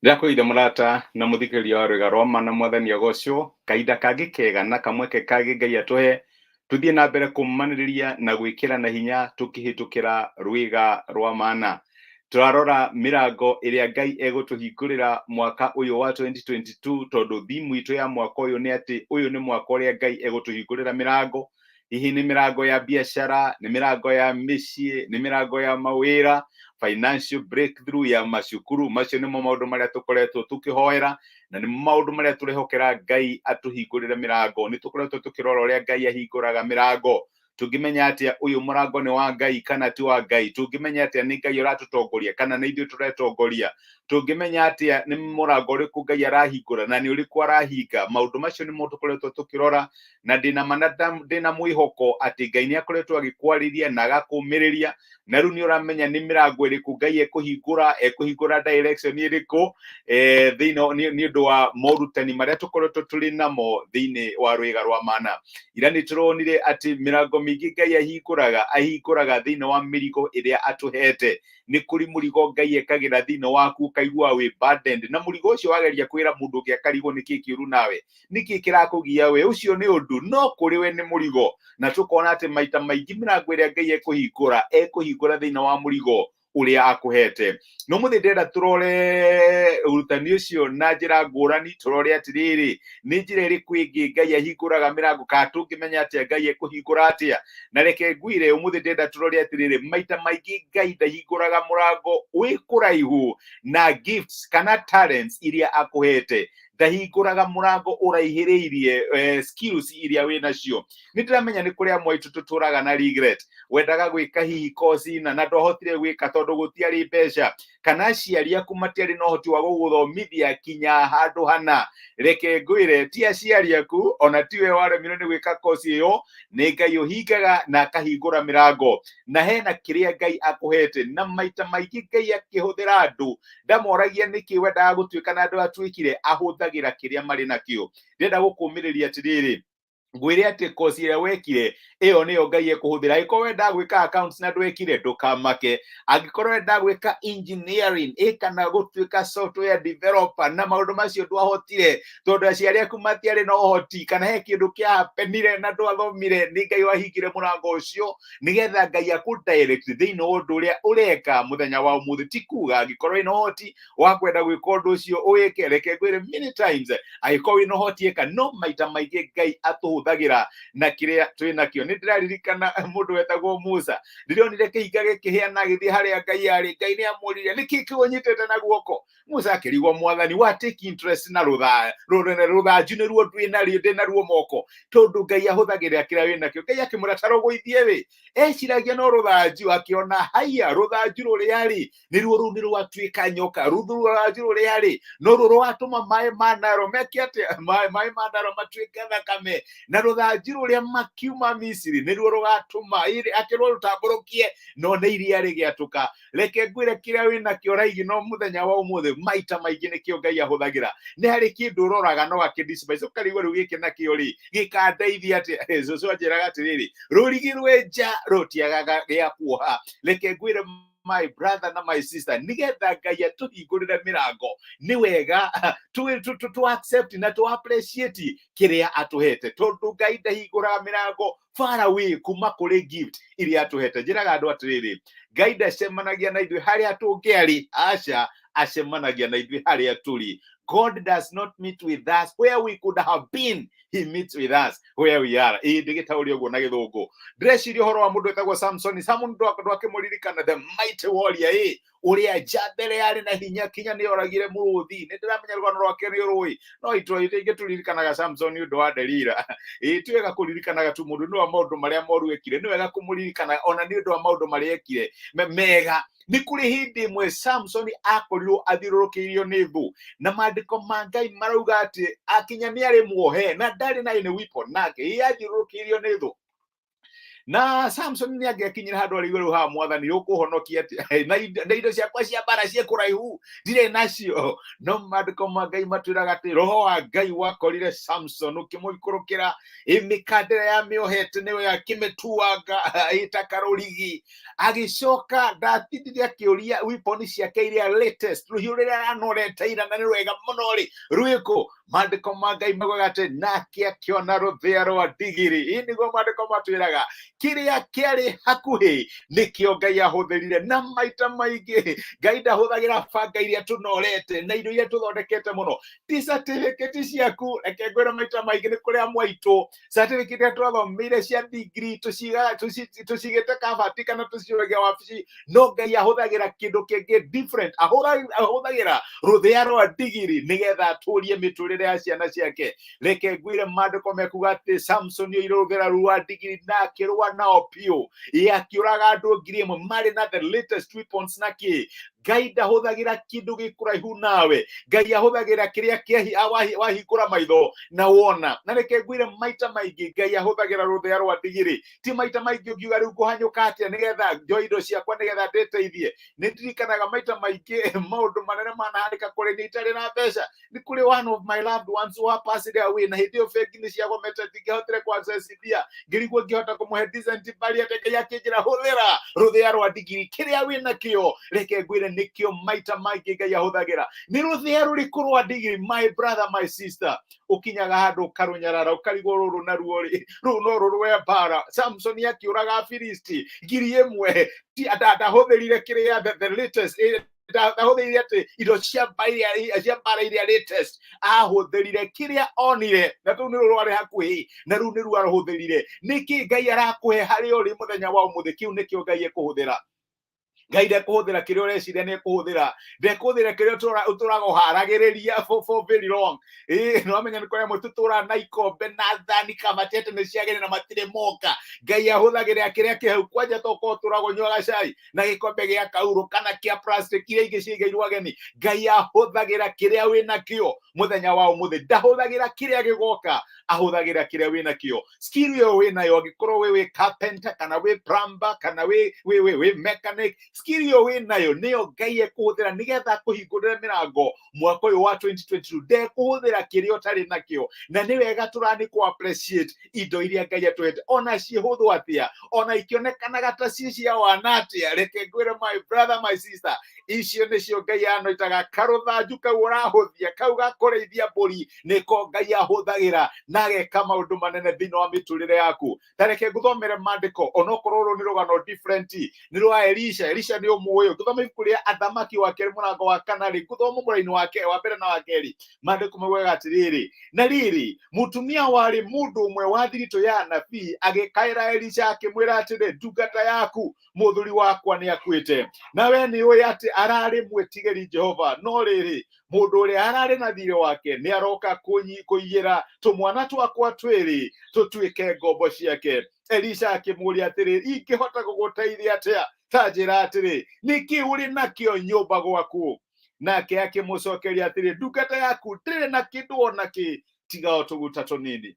Ndĩrakwĩire mũrata na mũthikĩrĩria wa rwĩga rwa ma na mwathani agocwo kahinda kangĩ kega na kamweke kangĩ Ngai atũhe tũthiĩ na mbere kũmanĩrĩria na gwĩkĩra na hinya tũkĩhĩtũkĩra rwĩga rwa mana. Tũrarora mĩrango ĩrĩa Ngai egũtũhingũrĩra mwaka ũyũ wa 2022 tondũ thimu itũ ya mwaka ũyũ nĩ atĩ ũyũ nĩ mwaka ũrĩa Ngai egũtũhingũrĩra mĩrango. Hihi nĩ mĩrango ya biacara, nĩ mĩrango ya mĩciĩ, nĩ mĩrango ya mawĩra, financial breakthrough ya macukuru. Macio nĩmo maũndũ marĩa tũkoretwo tũkĩhoera na nĩmo maũndũ marĩa tũrehokera Ngai atũhingũrĩre mĩrango. Nĩ tũkoretwo tũkĩrora ũrĩa Ngai ahingũraga mĩrango. Tũngĩmenya atĩa ũyũ mũrango nĩ wa Ngai kana ti wa Ngai? Tũngĩmenya atĩa nĩ Ngai ũratũtongoria kana nĩ ithuĩ tũretongoria? Tũngĩmenya atĩa nĩ mũrango ũrĩkũ Ngai arahingũra na nĩ ũrĩkũ arahinga? Maũndũ macio nĩmo tũkoretwo tũkĩrora na ndĩna ma na ndĩna mwĩhoko atĩ Ngai nĩ akoretwo agĩkwarĩria na agakũmĩrĩria, na rĩu nĩ ũramenya nĩ mĩrango ĩrĩkũ Ngai ekũhingũra, ekũhingũra direction ĩrĩkũ thĩinĩ nĩ ũndũ wa morutani marĩa tũkoretwo tũrĩ namo thĩinĩ wa rwĩga rwa mana. Ira nĩ tũronire atĩ mĩrango mĩingĩ Ngai ahingũraga, ahingũraga thĩinĩ wa mĩrigo ĩrĩa atũhete. Nĩ kũrĩ mũrigo Ngai ekagĩra thĩinĩ waku ũkaigua wĩ burdened, na mũrigo ũcio wageria kwĩra mũndũ ũngĩ akarigwo nĩkĩ kĩũru nawe, nĩkĩ kĩrakũgia we, ũcio nĩ ũndũ no kũrĩ we nĩ mũrigo. Na tũkona atĩ maita maingĩ mĩrango ĩrĩa Ngai ekũhingũra, ekũhingũra thĩinĩ wa mũrigo ũrĩa akũhete. No mũthĩ ndĩrenda tũrore ũrutani ũcio na njĩra ngũrani, tũrore atĩrĩrĩ, nĩ njĩra ĩrĩkũ ĩngĩ Ngai ahingũraga mĩrango, kana tũngĩmenya atĩa Ngai ekũhingũra atĩa. Na reke ngwĩre ũmũthĩ ndĩrenda tũrore atĩrĩrĩ, maita maingĩ Ngai ndahingũraga mũrango wĩ kũraihu na gifts kana talents iria akũhete. Ndahingũraga mũrango ũraihĩrĩirie skills iria wĩ nacio. Nĩ ndĩramenya nĩ kũrĩ amwe aitũ tũtũraga na regret, wendaga gwĩka hihi kosi na ndwahotire gwĩka tondũ gũtiarĩ mbeca, kana aciari aku matiarĩ na ũhoti wa gũgũthomithia kinya handũ hana. Reke ngwĩre, ti aciari aku ona tiwe waremirwo nĩ gwĩka kosi ĩyo, nĩ Ngai ũhingaga na akahingũra mĩrango, na hena kĩrĩa Ngai akũhete. Na maita maingĩ Ngai akĩhũthĩra andũ ndamoragia nĩkĩ wendaga gũtuĩka na ndwatuĩkire, ahũthagĩra kĩrĩa marĩ nakĩo. Ndĩrenda gũkũmĩrĩria atĩrĩrĩ, ngwĩre atĩ kosi ĩrĩa wekire ĩyo nĩyo Ngai ekũhũthĩra. Angĩkorwo wendaga gwĩka accounts na ndwekire, ndũkamake. Angĩkorwo wendaga gwĩka engineering ĩ kana gũtuĩka software developer na maũndũ macio ndwahotire tondũ aciari aku matiarĩ na ũhoti, kana he kĩndũ kĩahapenire na ndwathomire, nĩ Ngai wahingire mũrango ũcio nĩgetha Ngai akũ direct thĩinĩ wa ũndũ ũrĩa ũreka mũthenya wa ũmũthĩ. Ti kuga angĩkorwo wĩna ũhoti wa kwenda gwĩka ũndũ ũcio ũwĩke, reke ngwĩre many times angĩkorwo wĩna ũhoti ĩka, no maita maingĩ Ngai atũhũthagĩra na kĩrĩa twĩ nakĩo. Nĩ ndĩraririkana mũndũ wetagwo Musa, ndĩronire kĩhinga gĩkĩhĩa na agĩthiĩ harĩa Ngai arĩ. Ngai nĩ amũririe, nĩkĩ kĩu ũnyitĩte na guoko? Musa akĩrigwo, mwathani wa take interest na rũthanju nĩruo ndwĩ nario, ndĩ naruo moko, tondũ Ngai ahũthagĩra kĩrĩa wĩ nakĩo. Ngai akĩmwĩra ta rũgũithie wĩ, eciragia no rũthanju, akĩona haiya rũthanju rũrĩa rĩ nĩruo rũu nĩ rwatuĩka nyoka, rũthanju rũrĩa rĩ no ruo rwatũma maĩ ma Naro meke atĩa, maĩ ma Naro matuĩke thakame, na rũthanju rũrĩa makiuma Misiri nĩruo rũgatũma akĩrwo rũtambũrũkie no nĩ iria rĩgĩatũka. Reke ngwĩre kĩrĩa wĩ nakĩo raigi no mũthenya wa ũmũthĩ maita maingĩ nĩkĩo Ngai ahũthagĩra. Nĩ harĩ kĩndũ ũroraga no gakĩdespise ũkarigwo rĩu gĩkĩ nakĩo rĩ gĩkandeithia atĩa? Cũcũ anjĩraga atĩrĩrĩ, rũrigi rwenja rũtiagaga gĩa kuoha. Reke ngwĩre my brother na my sister, nigetha Ngai atũhingũrĩre mĩrango nĩ wega tu accept na tu appreciate kĩrĩa atũhete, tondũ Ngai ndahingũraga mĩrango far away kuma kũrĩ gift iria atũhete. Njĩraga andũ atĩrĩrĩ, Ngai ndacemanagia na ithuĩ harĩa tũngĩarĩ, aca, acemanagia na ithuĩ harĩa tũrĩ. God does not meet with us where we could have been, he meets with us where we are. Ĩĩ ndĩgĩtaũria ũguo na gĩthũngũ. Ndĩreciria ũhoro wa mũndũ wĩtagwo Samson. Samson ndwakĩmũririkana, the mighty warrior, ĩ ũrĩa njambere yarĩ na hinya kinya nĩ oragire mũrũthi. Nĩ ndĩramenya rũgano rwake nĩ ũrũĩ, no itũ ingĩ tũririkanaga Samson nĩ ũndũ wa Delila. Ĩĩ ti wega kũririkanaga tu mũndũ nĩ wa maũndũ marĩa moru ekire, nĩ wega kũmũririkana ona nĩ ũndũ wa maũndũ marĩa ekire mega. Nĩ kũrĩ hĩndĩ ĩmwe Samson akorirwo athiũrũrũkĩirio nĩ thũ, na maandĩko ma Ngai marauga atĩ akinya nĩ arĩ muohe na ndarĩ na any weapon nake, ĩ athiũrũrũkĩirio nĩ thũ. Na Samson nĩ angĩakinyire handũ arĩigua rĩu haha mwathani ũkũhonokia atĩa na indo ciakwa cia mbara ciĩ kũraihu ndirĩ nacio. No maandĩko ma Ngai matwĩraga atĩ roho wa Ngai wakorire Samson ũkĩmũikũrũkĩra, mĩkandĩra ya mĩohete nĩyo yakĩmĩtuanga ĩta karũrigi. Agĩcoka ndatindire akĩũria weapon ciake iria latest, rũhiũ rũrĩa aranorete ira na nĩ rwega mũno rĩ rwĩkũ. Maandĩko ma Ngai maugaga atĩ nake akĩona rũthĩa rwa ndigiri. Ĩ nĩguo maandĩko matwĩraga kĩrĩa kĩarĩ hakuhĩ nĩkĩo Ngai ahũthĩrire. Na maita maingĩ Ngai ndahũthagĩra banga iria tũnorete na indo iria tũthondekete mũno, ti certificate ciaku. Reke ngwĩre maita maingĩ nĩ kũrĩ amwe aitũ certificate iria twathomeire cia degree tũcigĩte kabati kana tũciũragia wabici, no Ngai ahũthagĩra kĩndũ kĩngĩ different. Ahũthagĩra rũthĩa rwa ndigiri nĩgetha atũrie mĩtũrĩre ya ciana ciake. Reke ngwĩre maandĩko mekuga atĩ Samson oire rũthĩa rwa ndigiri na akĩrũa nao biũ, ĩ akĩũraga andũ 1,000 marĩ na the latest weapons na kĩ. Ngai ndahũthagĩra kĩndũ gĩkũraihu nawe, Ngai ahũthagĩra kĩrĩa wahingũra maitho na wona. Na reke ngwĩre maita maingĩ Ngai ahũthagĩra rũthĩa rwa ndigiri. Ti maita maingĩ ũngiuga rĩu ngũhanyũka atĩa nĩgetha njoe indo ciakwa nĩgetha ndĩteithie. Nĩ ndirikanaga maita maingĩ maũndũ manene manahanĩka kũrĩ niĩ itarĩ na mbeca. Nĩ kũrĩ one of my loved ones who passed away, na hĩndĩ ĩyo bengi nĩ ciagomete, ndingĩahotire kũ access mbia, ngĩrigwo ngĩhota kũmũhe decent burial atĩa. Ngai akĩnjĩra hũthĩra rũthĩa rwa ndigiri, kĩrĩa wĩ nakĩo. Reke ngwĩre nĩkĩo maita maingĩ Ngai ahũthagĩra. Nĩ rũthĩa rũrĩkũ rwa ndigiri, my brother, my sister, ũkinyaga handũ ũkarũnyarara ũkarigwo rũrũ naruo rĩ, rũu no rũrũe mbara. Samson akĩũraga Afilisti 1,000, ndahũthĩrire kĩrĩa the latest, ndahũthĩrire atĩ indo cia mbara iria latest, ahũthĩrire kĩrĩa onire, na rũu nĩ rwarĩ hakuhĩ na rũu nĩruo arũhũthĩrire. Nĩkĩ Ngai arakũhe harĩa ũrĩ mũthenya wa ũmũthĩ? Kĩu nĩkĩo Ngai ekũhũthĩra. Ngai ndekũhũthĩra kĩrĩa ũreciria nĩ ekũhũthĩra, ndekũhũthĩra kĩrĩa ũtũraga ũharagĩrĩria for very long. Ĩ no amenya nĩ kũrĩa amwe tũtũraga na ikombe na thani kabati atĩ nĩ ciagĩrĩ na matirĩ moka. Ngai ahũthagĩra kĩrĩa kĩ hau. Kwanja tokorwo ũtũraga ũnyuaga cai na gĩkombe gĩa kaurũ kana kĩa plastic iria ingĩ ciigĩirwo ageni. Ngai ahũthagĩra kĩrĩa wĩ nakĩo mũthenya wa ũmũthĩ, ndahũthagĩra kĩrĩa gĩgoka, ahũthagĩra kĩrĩa wĩ nakĩo. Skill ĩyo wĩ nayo, angĩkorwo wĩ carpenter kana wĩ plumber kana wĩ mechanic, skill ĩyo wĩ nayo nĩyo Ngai ekũhũthĩra nĩgetha akũhingũrĩre mĩrango mwaka ũyũ wa 2022. Ndekũhũthĩra kĩrĩa ũtarĩ nakĩo. Na nĩ wega tũrani kũ appreciate indo iria Ngai atũhete, ona ciĩ hũthũ atĩa, ona ikĩonekanaga ta ciĩ cia wana atĩa. Reke ngwĩre my brother, my sister, icio nĩcio Ngai anoitaga. Karũthanju kau ũrahũthia kau gakũrĩithia mbũri nĩko Ngai ahũthagĩra na ageka maũndũ manene thĩinĩ wa mĩtũrĩre yaku. Ta reke ngũthomere maandĩko, onokorwo rũrũ nĩ rũgano different, nĩ rwa Elisha. Elisha nĩ ũmũĩ. Ngũthoma ibuku rĩa Athamaki wa kerĩ mũrango wa kana rĩ, ngũthoma mũraini wake wa mbere na wa kerĩ. Maandĩko maugaga atĩrĩrĩ, na rĩrĩ, mũtumia warĩ mũndũ ũmwe wa thiritũ ya anabii agĩkaĩra Elisha akĩmwĩra atĩrĩ, ndungata yaku mũthuri wakwa nĩ akuĩte, na we nĩ ũĩ atĩ ararĩ mwĩtigĩri Jehova, no rĩrĩ, mũndũ ũrĩa ararĩ na thiirĩ wake nĩ aroka kũiyĩra tũmwana twakwa twĩrĩ tũtuĩke ngombo ciake. Elisha akĩmũũria atĩrĩ, ingĩhota gũgũteithia atĩa? Ta njĩra atĩrĩ, nĩkĩ ũrĩ nakĩo nyũmba gwaku? Nake akĩmũcokeria atĩrĩ, ndungata yaku ndĩrĩ na kĩndũ ona kĩ tiga o tũguta tũnini.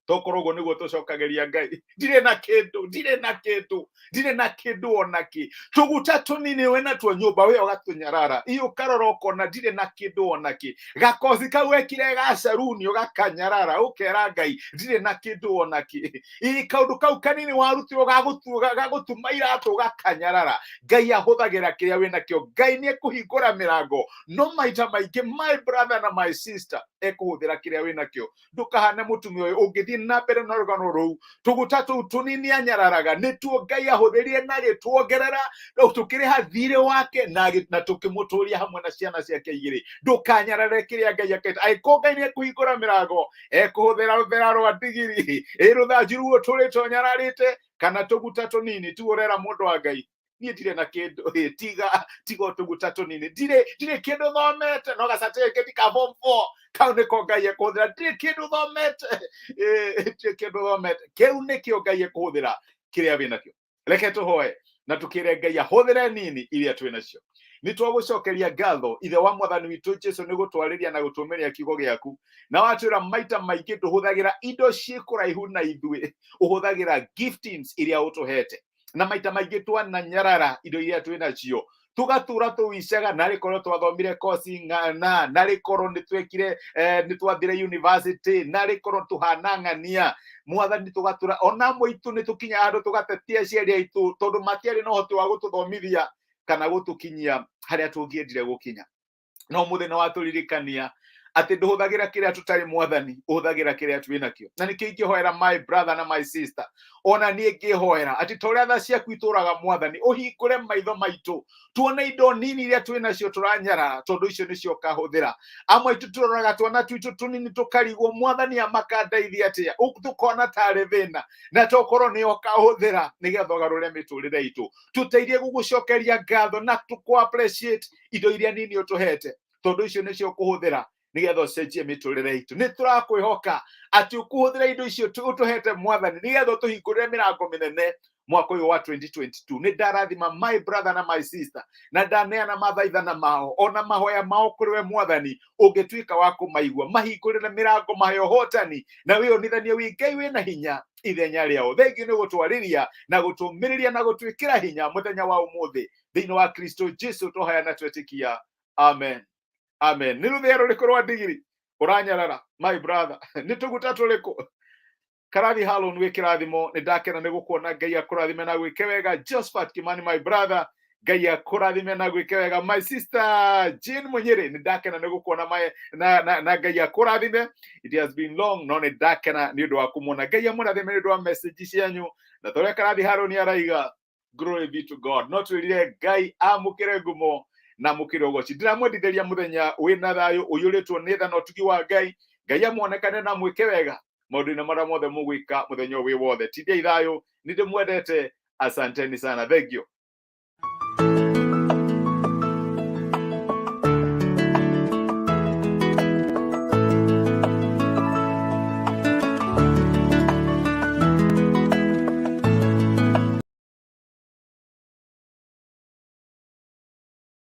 Tokorwo ũguo nĩguo tũcokagĩria Ngai, ndirĩ na kĩndũ, ndirĩ na kĩndũ, ndirĩ na kĩndũ ona kĩ. Tũguta tũnini wĩ natuo nyũmba we ũgatũnyarara, ĩ ũkarora ũkona ndirĩ na kĩndũ ona kĩ. Gakothi kau wekire ga caruni ũgakanyarara, ũkera Ngai ndirĩ na kĩndũ ona kĩ. Ĩ kaũndũ kau kanini warutirwo gagũtuma iratũ ũgakanyarara. Ngai ahũthagĩra kĩrĩa wĩ nakĩo. Ngai nĩ ekũhingũra mĩrango, no maita maingĩ my brother na my sister ekũhũthĩra kĩrĩa wĩ nakĩo. Ndũkahane mũtumia ũyũ. Ũngĩthiĩ na mbere na rũgano rũu, tũguta tũu tũnini anyararaga nĩtuo Ngai ahũthĩrire na agĩtuongerera, tũkĩrĩha thirĩ wake na tũkĩmũtũria hamwe na ciana ciake igĩrĩ. Ndũkanyarare kĩrĩa Ngai akĩte. Angĩkorwo Ngai nĩ ekũhingũra mĩrango, ekũhũthĩra rũthera rwa ndigiri, ĩ rũthanju ruo tũrĩte ũnyararĩte kana tũguta tũnini tu ũrera mũndũ wa Ngai, niĩ ndirĩ na kĩndũ, ĩ, tiga tũguta tũnini, ndirĩ kĩndũ thomete, no gacertificate ka form 4 kau nĩko Ngai ekũhũthĩra. Ndirĩ kĩndũ thomete, ndirĩ kĩndũ thomete, kĩu nĩkĩo Ngai ekũhũthĩra, kĩrĩa wĩ nakĩo. Reke tũhoe na tũkĩre Ngai ahũthĩre nini iria twĩ nacio. Nĩ twagũcokeria ngatho, Ithe wa Mwathani witũ Jesu, nĩ gũtwarĩria na gũtũmĩria kiugo gĩaku. Na watwĩra maita maingĩ ndũhũthagĩra indo ciĩ kũraihu na ithuĩ, ũhũthagĩra giftings iria ũtũhete. Na maita maingĩ twananyarara indo iria twĩ nacio, tũgatũra tũwicaga narĩ korwo twathomire kosi ng'ana, narĩ korwo nĩ twekire nĩ twathire university, narĩ korwo tũhana ng'ania. Mwathani, tũgatũra ona amwe aitũ nĩ tũkinya handũ tũgatetia aciari aitũ tondũ matiarĩ na ũhoti wa gũtũthomithia kana gũtũkinyia harĩa tũngĩendire gũkinya. No mũthĩ nĩ watũririkania atĩ ndũhũthagĩra kĩrĩa tũtarĩ, Mwathani, ũhũthagĩra kĩrĩa twĩ nakĩo. Na nĩkĩo ingĩhoera my brother na my sister, ona niĩ ngĩhoera atĩ ta ũrĩa tha ciaku itũraga, Mwathani, ũhingũre maitho maitũ tuone indo nini iria twĩ nacio tũranyarara, tondũ icio nĩcio ũkahũthĩra. Amwe aitũ tũroraga twana twitũ tũnini tũkarigwo, Mwathani, amakandeithia atĩa? Tũkona tarĩ thĩna, na tokorwo nĩ ũkahũthĩra nĩgetha ũgarũre mĩtũrĩre itũ. Tũteithie gũgũcokeria ngatho na tũkũ appreciate indo iria nini ũtũhete, tondũ icio nĩcio ũkũhũthĩra nĩgetha ũcenjie mĩtũrĩre itũ. Nĩ tũrakwĩhoka atĩ ũkũhũthĩra indo icio ũtũhete, Mwathani, nĩgetha ũtũhingũrĩre mĩrango mĩnene mwaka ũyũ wa 2022. Nĩ ndarathima my brother na my sister, na ndaneana mathaithana mao ona mahoya mao kũrĩ we, Mwathani. Ũngĩtuĩka wa kũmaigua, mahingũrĩre mĩrango, mahe ũhotani, na wĩonithanie wĩ Ngai wĩna hinya ithenya rĩao. Thengiũ nĩ gũtwarĩria na gũtũmĩrĩria na gũtwĩkĩra hinya mũthenya wa ũmũthĩ. Thĩinĩ wa Kristo Jesu tũhaya na twetĩkia, amen, amen. Nĩ rũthĩa rũrĩkũ rwa ndigiri ũranyarara, my brother? Nĩ tũguta tũrĩkũ? Karathi Halon, wĩ kĩrathimo, nĩ ndakena nĩ gũkuona. Ngai akũrathime na gwĩke wega. Josephat Kimani, my brother, Ngai akũrathime na gwĩke wega. My sister Jane Munyiri, nĩ ndakena nĩ gũkuona na Ngai akũrathime. It has been long, no nĩ ndakena nĩ ũndũ wa kũmuona. Ngai amũrathime nĩ ũndũ wa message cianyu. Na torĩa Karathi Harũni araiga, glory be to God. No twĩrire Ngai amũkĩre ngumo na amũkĩre ũgoci. Ndĩramwendithĩria mũthenya wĩna thayũ, ũiyũrĩtwo nĩ tha na ũtugi wa Ngai. Ngai amuonekane na mwĩke wega maũndũ-inĩ marĩa mothe mũgwĩka mũthenya ũyũ wĩ wothe. Tindiai thayũ, nĩ ndĩmwendete. Asanteni sana, thank you.